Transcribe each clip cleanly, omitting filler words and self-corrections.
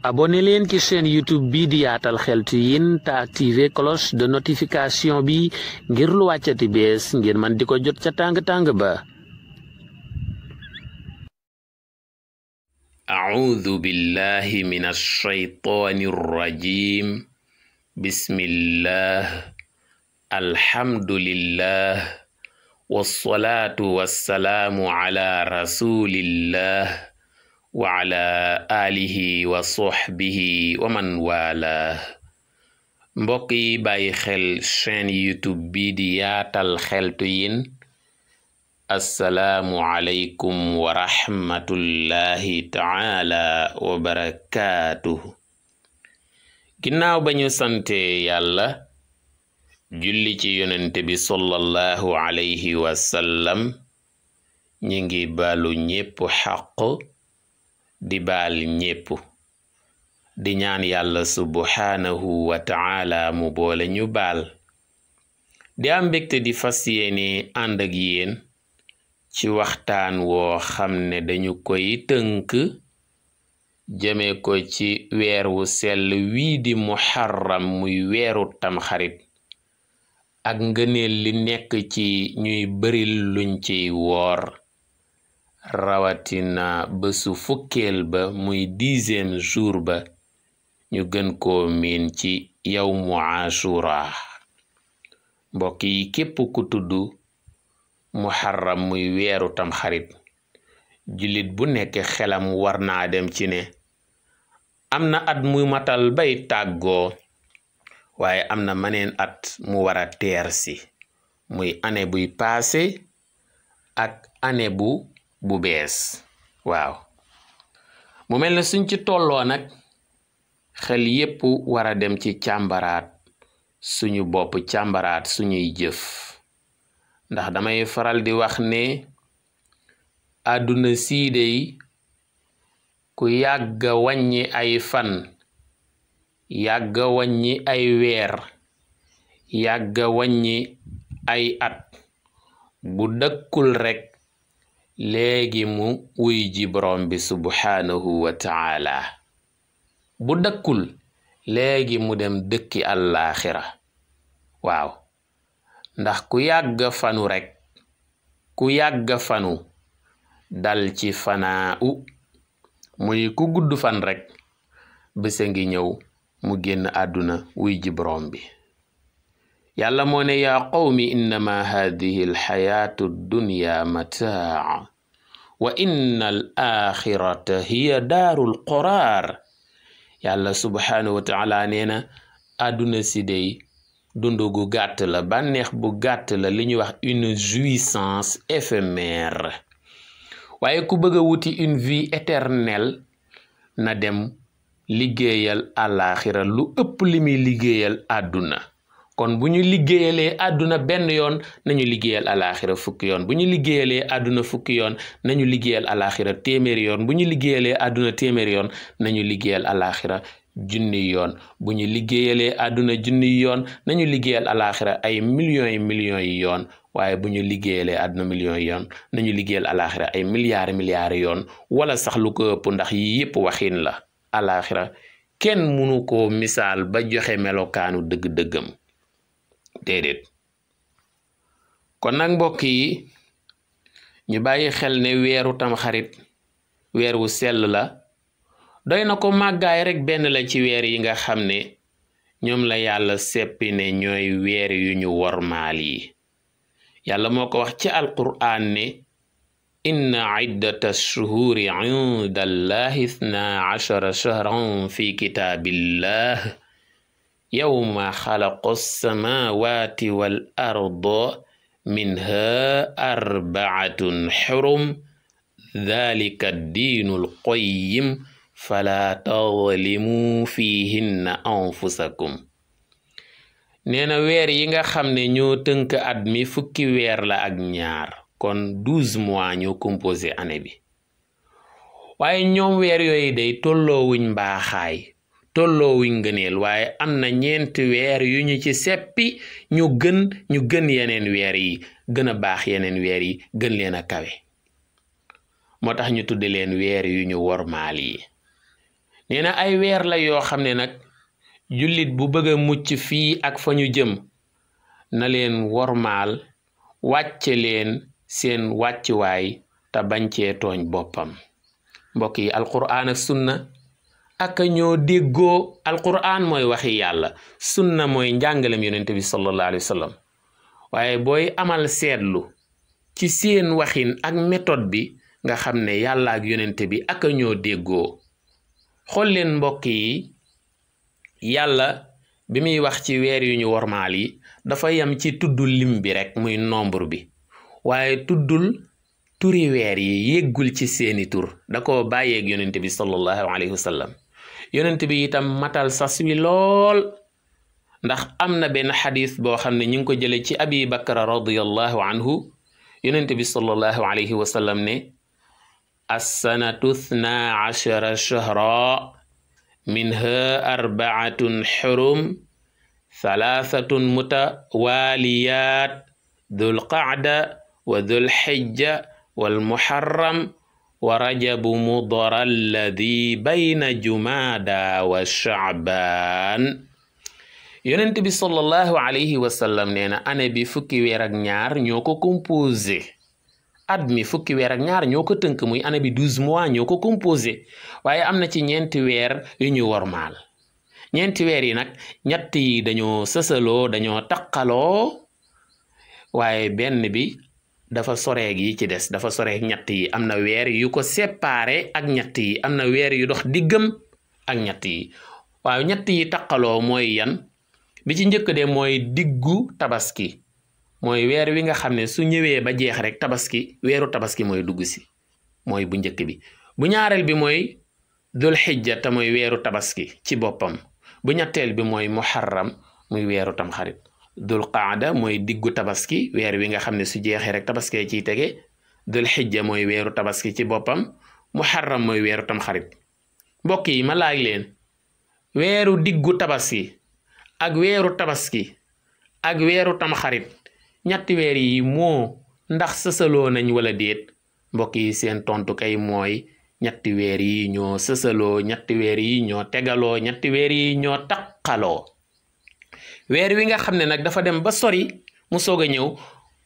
abonné leen ci chaîne YouTube bi di Yaatal Xeltu Yin te activer cloche de notification bi ngir lu wàccati bees ngir man di ko jot ca tàng-tàng ba. A'uudu billahi minash shaytaanir rajiim. Bismillah. Alhamdulillah. Wassalaatu wassalaamu ala rasulillah wa ala alihi wa sahbihi wa man wala. mbokk yi bàyyi xel chaîne YouTube bi di Yaatal Xeltu Yin, assalaamu aleykum wa rahmatullahi taala wa barakaatuhu. ginnaaw ba ñu sante yàlla julli ci yonente bi sallallahu alayhi wa sallam, ñi ngi baalu ñépp xaq di baal ñépp di ñaan yàlla subhaanahu wa taala mu boole ñu baal. di am mbégte di fas yéene ànd ak yéen ci waxtaan woo xam ne dañu koy tënk jëme ko ci weer wu sell wii di muharram, muy weeru tamxarit, ak ngëneel li nekk ci ñuy bëril luñ ciy woor, rawatina bésu fukkeel ba muy 10e jour ba ñu gën koo miin ci yawmu ashura. mbokk yi, képp ku tudd muharram muy weeru tamxarit, jullit bu nekk xelam war naa dem ci ne am na at muy matal bay tàggoo, waaye am na maneen at mu war a teer si, muy année buy paase ak année bu bees. waaw, mu mel ne suñ ci tolloo nag xel yépp war a dem ci càmbaraat suñu bopp, càmbaraat suñuy jëf, ndax damay faral di wax ne àdduna siidey ku yàgga wàññi ay fan, yàgga wàññi ay weer, yàgga wàññi ay at, bu dëkkul rekk léegi mu wuy ji borom bi subhaanahu wa taala. bu dëkkul léegi mu dem dëkki àllaaxira. waaw, ndax ku yàgga fanu rekk, ku yàgga fanu dal ci fanaa muy ku gudd fan rekk bésa ngi ñëw mu génn àdduna wuy ji borom bi. yàlla moo ne yaa qawmi innama haadihi alxayaatu dunya mataa wa inna al axirata hiya daarul qaraar. yàlla subhaanahu wa taala nee na àdduna si dey dundu gu gàtt la, bànneex bu gàtt la, li ñuy wax une jouissance éphémère. waaye ku bëgg a wuti une vie éternelle na dem liggéeyal àllaaxira lu ëpp li muy liggéeyal àdduna. kon bu ñu liggéeyalee àdduna benn yoon, nañu liggéeyal àllaaxira fukki yoon. bu ñu liggéeyalee àdduna fukki yoon, nañu liggéeyal àllaaxira téeméeri yoon. bu ñu liggéeyalee àdduna téeméeri yoon, nañu liggéeyal àllaaxira junni yoon. bu ñu liggéeyalee àdduna junni yoon, nañu liggéeyal àllaaxira ay millions yi yoon. waaye bu ñu liggéeyalee àdduna millions yi yoon, nañu liggéeyal àllaaxira ay milliards yoon, wala sax lu ko ëpp, ndax yi yépp waxin la. àllaaxira kenn mënu ko misaal ba joxe melokaanu dëgg-dëggam, déedéet. kon nag mbokk yi, ñu bàyyi xel ne weeru tamxarit weer wu sell la, doy na ko màggaay rekk benn la ci weer yi nga xam ne ñoom la yàlla seppi ne ñooy weer yu ñu wormaal yi. yàlla moo ko wax ci alqur'aan ne inna iddata shuhuri inda allahi 12 shahran fi kitaabillah yawma xalaqa samaawaati wal arda minha 4 xurum dhalika diinul qayyim fala tadlimu fihinna anfusakum. nee na weer yi nga xam ne ñoo tënk at mi fukki weer la ak ñaar, kon 12 mois ñoo composé année bi. waaye ñoom weer yooyu day tolloowuñ mbaaxaay, tolloowuñ ngëneel, waaye am na 4 weer yu ñu ci seppi ñu gën yeneen weer yi, gën a baax yeneen weer yi, gën leen a kawe. moo tax ñu tudde leen weer yu ñu wormaal yi. nee na ay weer la yoo xam ne nag jullit bu bëgg a mucc fii ak fa ñu jëm na leen wormaal wàcce leen seen wàccuwaay te bañ cee tooñ boppam. mbokk yi alquran ak sunna ak ñoo déggoo. alquran mooy waxi yàlla, sunna mooy njàngalem yonent bi sallallahu alayhi wa sallam. waaye booy amal seetlu ci seen waxin ak méthode bi nga xam ne yàlla ak yonent bi ak ñoo déggoo. xool leen mbokk yi, yàlla bi muy wax ci weer yu ñu wormaal yi dafa yam ci tuddul lim bi rek muy nombre bi, waaye tuddul turi weer yi, yéggul ci seeni tur, da ko bàyyeeg yonent bi sallallahu alayhi wa sallam. yonent bi itam matal sas wi lool, ndax am na benn xadis boo xam ne ñu ngi ko jële ci abi bakra radiyallahu anhu. yonent bi sallallahu alayhi wa sallam ne assanatu 12 shahra minha 4 xurum 3 mutawaliyat dhul qa'da wa dhul hijja wal muharram wa rajabu mudar alladi bayna jumada wa sha'ban. yonent bi sallallahu alayhi wa sallam nee na année bi fukki weer ak ñaar ñoo ko composé. at mi fukki weer ak ñaar ñoo ko tënk, muy année bi 12 mois ñoo ko composé. waaye am na ci ñeenti weer yu ñu wormaal. ñeenti weer yi nag ñett yi dañoo sësaloo, dañoo taqaloo, waaye benn bi dafa soreeg yi ci des, dafa soreeg ñett yi. am na weer yu ko séparé ak ñett yi, am na weer yu dox diggam ak ñett yi. waaw ñett yi taqaloo mooy yan? bi ci njëkk de mooy diggu tabaski, mooy weer wi nga xam ne su ñëwee ba jeex rek tabaski, weeru tabaski mooy dugg si, mooy bu njëkk bi. bu ñaareel bi mooy dul xijja te mooy weeru tabaski ci boppam. bu ñetteel bi mooy muharram muy weeru tamxarit. dul qaada mooy diggu tabaski, weer wi nga xam ne su jeexee rek tabaski ciy tege. dul xijja mooy weeru tabaski ci boppam. muharram mooy weeru tamxarit. mbokk yi ma laaj leen, weeru diggu tabaski ak weeru tabaski ak weeru tamxarit, ñetti weer yi moo ndax sësaloo nañ wala déet? mbokk yi seen tontu kay mooy ñetti weer yi ñoo sësaloo, ñetti weer yi ñoo tegaloo, ñetti weer yi ñoo taqaloo. weer wi nga xam ne nag dafa dem ba sori mu soog a ñëw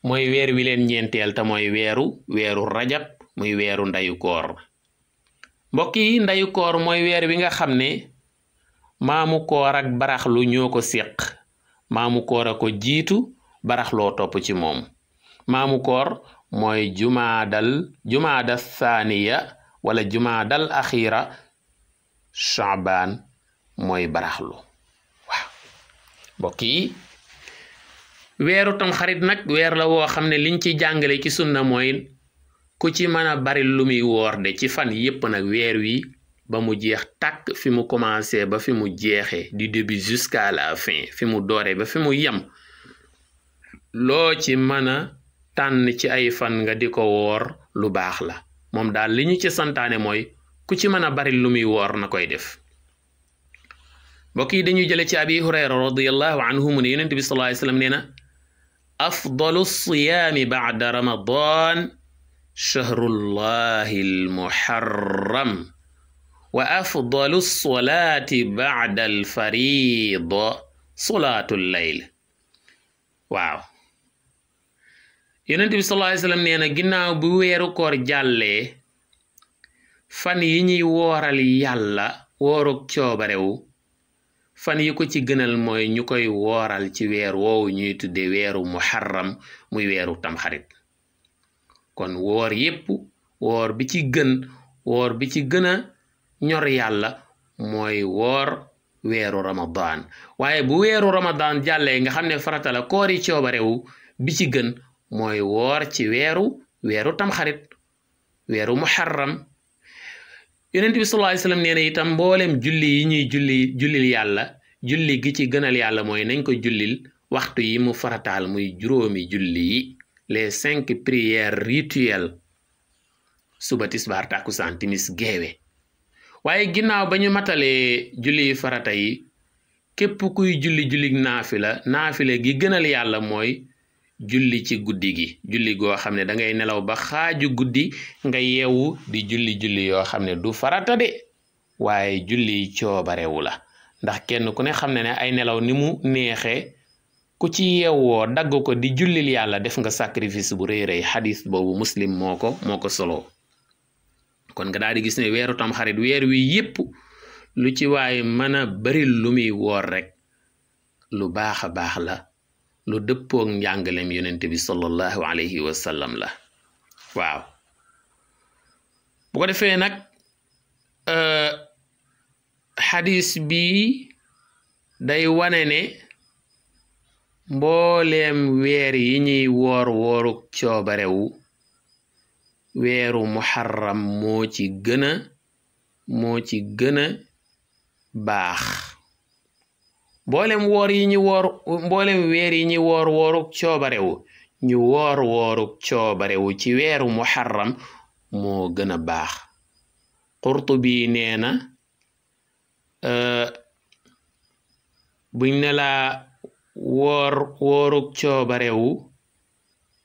mooy weer wi leen ñeenteel te mooy weeru rajab muy weeru ndayu koor. mbokk yi ndayu koor mooy weer wi nga xam ne maamu koor ak baraxlu ñoo ko séq. maamu koor a ko jiitu, baraxloo topp ci moom. maamu koor mooy jumaada thaniya wala jumaadal axira. shaaban mooy baraxlu. waaw mbokk yi, weeru tamxarit nag weer la woo xam ne liñ ci jàngale ci sunna mooy ku ci mën a bari lu muy woor de ci fan yépp nag, weer wi ba mu jeex tàkk, fi mu commencé ba fi mu jeexee, du début jusqu'à la fin, fi mu dooree ba fi mu yem, loo ci mën a tànn ci ay fan nga di ko woor lu baax la. moom daal li ñu ci santaane mooy ku ci mën a bari lu muy woor na koy def. mbokk yi dañuy jële ci abi hurayra radiyallahu anhu mu ne yonent bi sallallahu alayhi wa sallam nee na afdalu siyaami ba'da ramadan shahrullahi almuharram wa afdalu solaati ba'da alfarida solaatul layl. waaw yonent bi sallallahu alayhi wa sallam nee na ginnaaw bu weeru koor jàllee, fan yi ñuy wooral yàlla woorug coobarewu, fan yi ko ci gënal mooy ñu koy wooral ci weer woowu ñuy tudde weeru muharram muy weeru tamxarit. kon woor yépp, woor bi ci gën a ñor yàlla mooy woor weeru ramadan. waaye bu weeru ramadan jàllee nga xam ne farata la, koori coobarewu bi ci gën mooy woor ci weeru tamxarit, weeru muharram. yonent bi sallallahu alayhi wasallam nee na itam mboolem julli yi ñuy jullil yàlla, julli gi ci gënal yàlla mooy nañ ko jullil waxtu yi mu farataal muy juróomi julli yi, les 5 prières rituelles, suba tisbaar takkusaan timis geewe. waaye ginnaaw ba ñu matalee julli farata yi, képp kuy julli naafila gi gënal yàlla mooy julli ci guddi gi, julli goo xam ne da ngay nelaw ba xaaju guddi nga yeewu di julli yoo xam ne du farata de, waaye julli coobarewu la ndax kenn ku ne xam ne ne ay nelaw ni mu neexee ku ci yeewoo dagg ko di jullil yàlla def nga sacrifice bu rëy rëy xadis boobu muslim moo ko solo kon nga daal di gis ne weeru tam xarit weer wi yépp lu ci waaye mën a bari lu muy woor rek lu baax a baax la lu dëppook njàngalem yonent bi sallallahu alayhi wa sallam la waaw bu ko defee nag xadis bi day wane ne mbooleem weer yi ñuy woor wooruk coobarewu weeru muharram moo ci gën a baax mboolem weer yi ñuy woor wooruk coobarewu ñu woor wooruk coobarewu ci weeru muharram moo gën a baax Qurtubi nee na buñ ne la wooruk coobarewu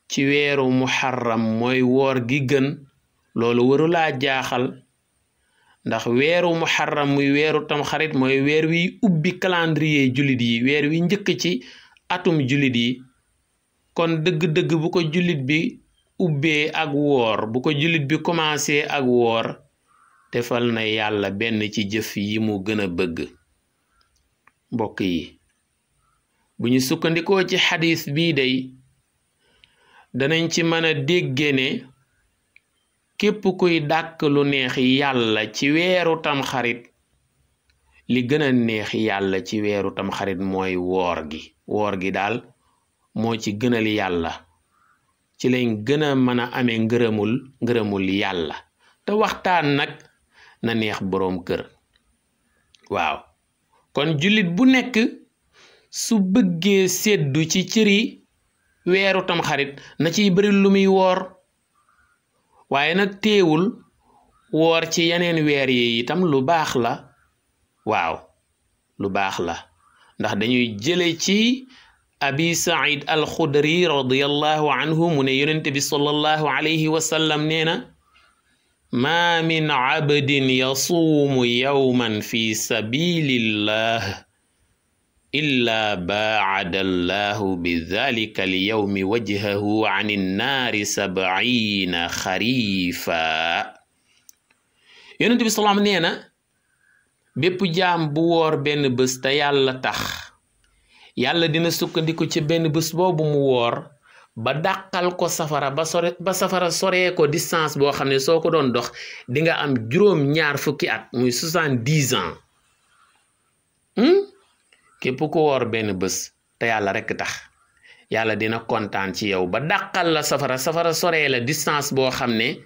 ci weeru muharram mooy woor gi gën loolu warulaa jaaxal ndax weeru muharram muy weeru tamxarit mooy weer wi ubbi calendrier jullit yi weer wi njëkk ci atum jullit yi kon dëgg-dëgg bu ko jullit bi ubbee ak woor bu ko jullit bi commencé ak woor defal na yàlla benn ci jëf yi mu gën a bëgg mbokk yi bu ñu sukkandikoo ci xadis bii day danañ ci mën a dégge ne képp kuy dàkk lu neex yàlla ci weeru tamxarit li gën a neex yàlla ci weeru tamxarit mooy woor gi daal moo ci gënal yàlla ci lañ gën a mën a amee ngërëmul yàlla te waxtaan nag na neex boroom kër waaw kon jullit bu nekk su bëggee seddu ci cëri weeru tamxarit na ciy bari lu muy woor waaye nag teewul woor ci yeneen weer yi itam lu baax la waaw lu baax la ndax dañuy jële ci abi said alxudri radiyallahu anhu mu ne yonent bi sallallahu alayhi wa sallam nee na ma min abdin yasuumu yawman fi sabilillah illa baacada allahu bidalika alyawmi wajhahu an innaari 70 xariifa yonent bi salaam nee na bépp jaam bu woor benn bés te yàlla tax yàlla dina sukkandiku ci benn bés boobu mu woor ba dàqal ko safara ba safara soree ko distance boo xam ne soo ko doon dox di nga am juróom-ñaar fukki at muy 70 ans képp ku woor benn bés te yàlla rekk tax yàlla dina kontaan ci yow ba dàqal la safara soree la distance boo xam ne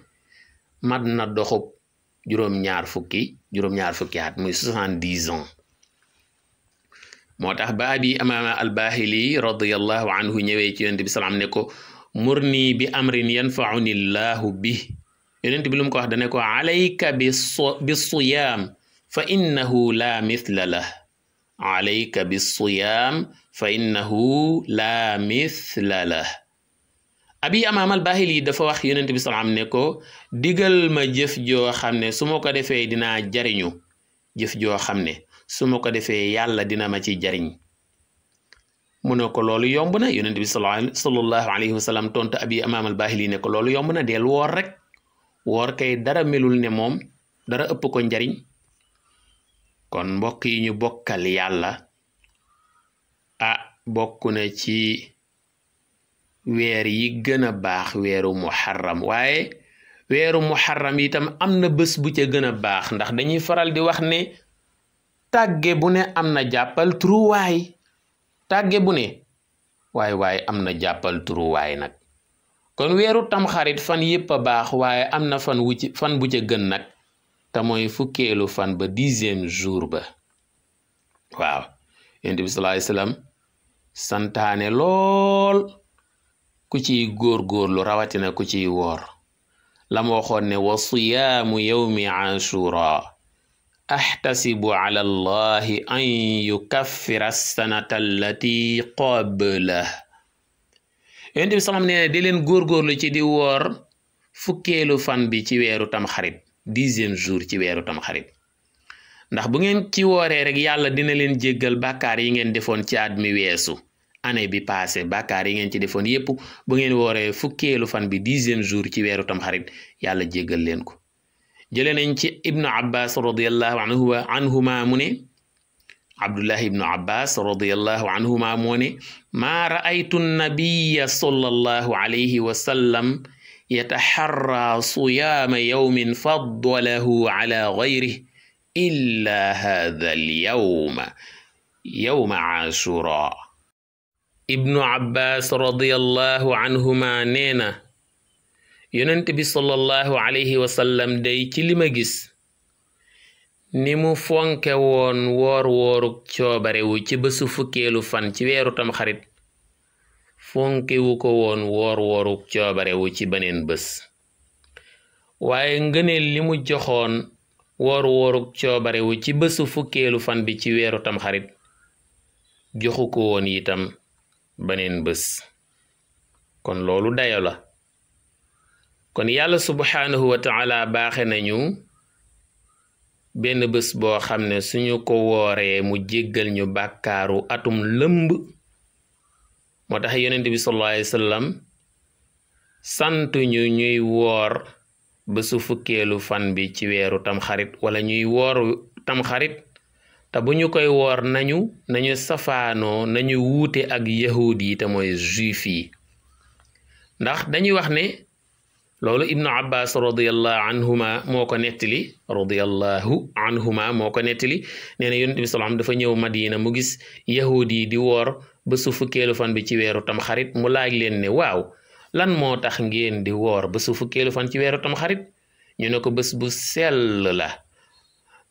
mat na doxub juróom-ñaar fukki at muy 70 ans moo tax ba abi amaama albahili radiyallahu anhu ñëwee ci yonent bi salaam ne ko murni bi amrin yanfauni llahu bi yonent bi lu mu ko wax dane ko alayka bi siyaam fa innahu la mithla lah alayka bi siyaam fa innahu la mithla lah abi amaama albahili dafa wax yonent bi salaam ne ko digal ma jëf joo xam ne su ma ko defee dinaa jariñu jëf joo xam ne su ma ko defee yàlla dina ma ci jariñ mu ne ko loolu yomb na yonent bi sallallahu alayhi wa sallam tontu abi amaam al-bahili ne ko loolu yomb na del woor rek woor kay dara melul ne moom dara ëpp ko njariñ kon mbokk yi ñu bokkal yàlla bokk na ci weer yi gën a baax weeru muharram waaye weeru muharram itam am na bés bu ca gën a baax ndax dañuy faral di wax ne tàgge bu ne am na jàppal turuwaay tàgge bu ne waay am na jàppal turuwaay nag kon weeru tamxarit fan yépp a baax waaye am na fan bu ca gën nag te mooy fukkeelu fan ba 10e jour ba waaw yonent bi sallallahu alayhi wasallam santaane lool ku ciy góorgóorlu rawatina ku ciy woor la mu waxoon ne wa siyaamu yawmi ashura ahtasibu ala allahi an yukaffira sanata allati qablah yonent bi salaam nee na di leen góorgóorlu ci di woor fukkeelu fan bi ci weeru tamxarit 10e jour ci weeru tamxarit ndax bu ngeen ci wooree rek yàlla dina leen jéggal bàkkaar yi ngeen defoon ci at mi weesu année bi passé bàkkaar yi ngeen ci defoon yépp bu ngeen wooree fukkeelu fan bi 10e jour ci weeru tamxarit yàlla jéggal leen ko. jëlee nañ ci ibnu abbas radiyallahu anhuma mu ne abdullah ibnu abbas radiyallahu anhuma moo ne maa ra'aytu nabiya sallallahu alayhi wa sallam yataxarra siyaama yawmin faddalahu ala gayrihi illa hadha al-yawma yawma ashura. ibnu abbas radiyallahu anhuma nee na yonent bi sallallahu alayhi wa sallam day ci li ma gis ni mu fonke woon wooruk coobarewu ci bésu fukkeelu fan ci weeru tamxarit fonkewu ko woon wooruk coobarewu ci beneen bés waaye ngëneel li mu joxoon wooruk coobarewu ci bésu fukkeelu fan bi ci weeru tamxarit joxu ko woon itam beneen bés kon loolu dayo la. kon yàlla subhaanahu wa taala baaxe nañu benn bés boo xam ne suñu ko wooree mu jéggal ñu bàkkaaru atum lëmb moo tax yonent bi sallallahu alayhi wa sallam santu ñu ñuy woor bésu fukkeelu fan bi ci weeru tamxarit wala ñuy woor tamxarit te bu ñu koy woor nañu safaanoo nañu wuute ak yahuud yi te mooy juif yi ndax dañuy wax ne loolu ibnu abbas radiyallahu anhuma moo ko nettali nee na yonent bi salaam dafa ñëw madina mu gis yahuud yi di woor bésu fukkeelu fan bi ci weeru tamxarit mu laaj leen ne waaw lan moo tax ngeen di woor bésu fukkeelu fan ci weeru tamxarit ñu ne ko bés bu sell la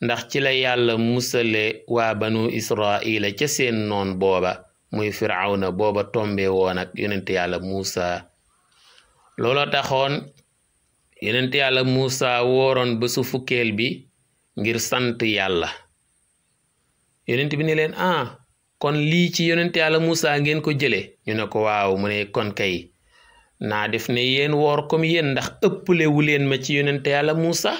ndax ci la yàlla musale waa banu israila ca seen noon booba muy firawna booba tombe woon ak yonent yàlla muusa looloo taxoon yonent yàlla muusa wooroon bésu fukkeel bi ngir sant yàlla yonent bi ne leen kon lii ci yonent yàlla muusa ngeen ko jële ñu ne ko waaw mu ne kon kay naa def ne yéen woor comme yéen ndax ëpple wu leen ma ci yonent yàlla muusa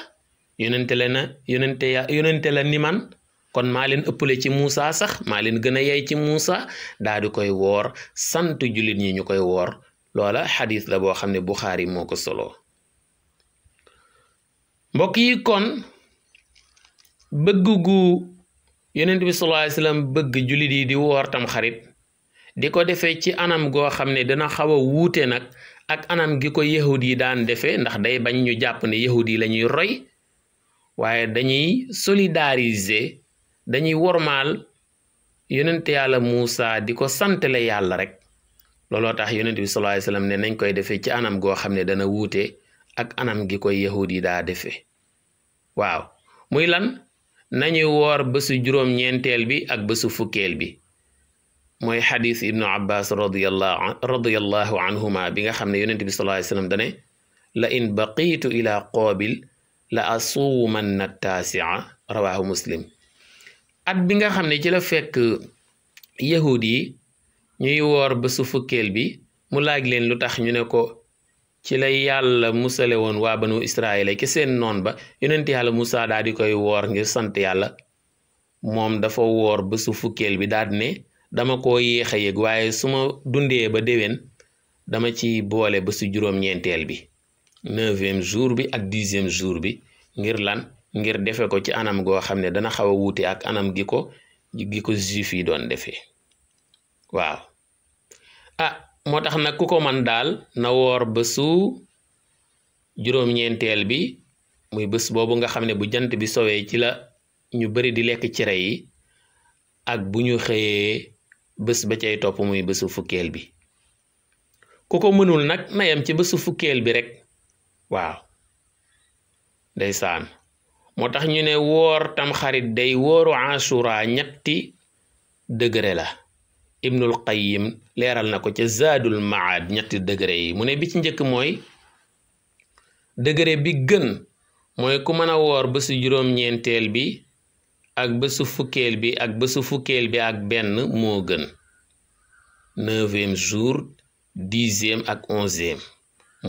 yonente la ni man kon maa leen ëppale ci muusa sax maa leen gën a yey ci muusa daa di koy woor sant jullit ñi ñu koy woor loola xadis la boo xam ne Buxaari moo ko solo. mbokk yi kon bëgg gu yonent bi sallallahu alayhi wasallam bëgg jullit yi di woor tam xarit di ko defee ci anam goo xam ne dana xaw a wuute nag ak anam gi ko yahud yi daan defee ndax day bañ ñu jàpp ne yahud yi la ñuy roy waaye dañuy solidariser dañuy wormaal yonent yàlla Muusa di ko santale yàlla rek looloo tax yonent bi sallallahu alayhi wasallam ne nañ koy defee ci anam goo xam ne dana wuute ak anam gi koy yahud yi daa defee waaw muy lan nañuy woor bésu juróom-ñeenteel bi ak bésu fukkeel bi mooy xadis ibnu abbas radiyallahu anhuma bi nga xam ne yonent bi sallallahu alayhi wasallam dane la in baqiitu ila qoobil la asuumanna taasia rawahu muslim at bi nga xam ne ci la fekk yahud yi ñuy woor bésu fukkeel bi mu laaj leen lu tax ñu ne ko ci la yàlla musale woon waa banu israila ci seen noon ba yonent yàlla Musaa daal di koy woor ngir sant yàlla moom dafa woor bésu fukkeel bi daal ne dama ko yéex a yëg waaye su ma dundee ba déwén dama ci boole bésu juróom-ñeenteel bi 9e jour bi ak 10e jour bi ngir lan ngir defe ko ci anam goo xam ne dana xaw a wuute ak anam gi ko juif yi doon defee waaw moo tax nag ku ko man daal na woor bésu juróom-ñeenteel bi muy bés boobu nga xam ne bu jant bi sowee ci la ñu bari di lekk cere yi ak bu ñu xëyee bés ba cay topp muy bésu fukkeel bi ku ko mënul nag na yem ci bésu fukkeel bi rek waaw ndeysaan moo tax ñu ne woor tam xarit day wooru Ashura ñetti degré la Ibnul Qayyim leeral na ko ca Zaadul Maad ñetti degré yi mu ne bi ci njëkk mooy degré bi gën mooy ku mën a woor bésu juróom-ñeenteel bi ak bésu fukkeel bi ak bésu fukkeel bi ak benn moo gën 9e jour 10e ak 11e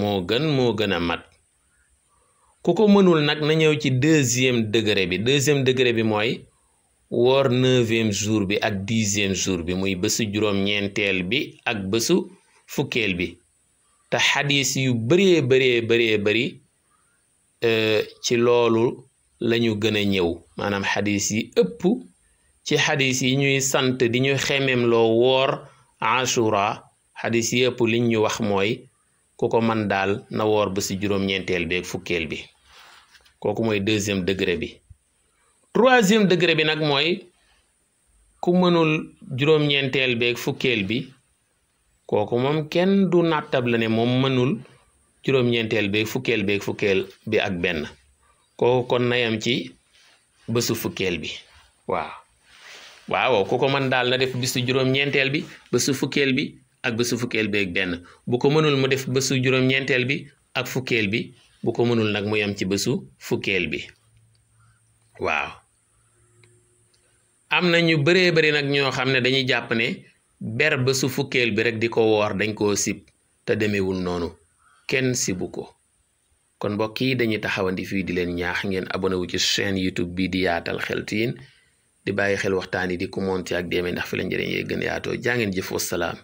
moo gën a mat ku ko mënul nag na ñëw ci deuxième degré bi mooy woor 9e jour bi ak 10e jour bi muy bésu juróom-ñeenteel bi ak bésu fukkeel bi te xadis yu bëree bëri ci loolu lañu gën a ñëw maanaam xadis yi ëpp ci xadis yi ñuy sant di ñu xemem loo woor ashura xadis yi ëpp liñ ñu wax mooy ku ko man daal na woor bésu juróom-ñeenteel bi ak fukkeel bi kooku mooy 2e degré bi 3e degré bi nag mooy ku mënul juróom-ñeenteel bi ak fukkeel bi kooku moom kenn du nattab la ne moom mënul juróom-ñeenteel bi ak fukkeel bi ak benn kooku kon nayam ci bésu fukkeel bi waaw ku ko mën daal na def bésu juróom-ñeenteel bi bésu fukkeel bi ak bésu fukkeel bi ak benn bu ko mënul mu def bésu juróom-ñeenteel bi ak fukkeel bi bu ko mënul nag mu yam ci bésu fukkeel bi waaw am na ñu bëree bëri nag ñoo xam ne dañuy jàpp ne ber bésu fukkeel bi rek di ko woor dañ koo sib te demewul noonu kenn sibu ko kon mbokk yi dañuy taxawandi fii di leen ñaax ngeen abonné wu ci chaîne YouTube bi di Yaatal Xeltu Yin di bàyyi xel waxtaan yi di commenter ak déeme ndax fi la njëriñ yee gën yaatoo jaa ngeen jëf wassalaam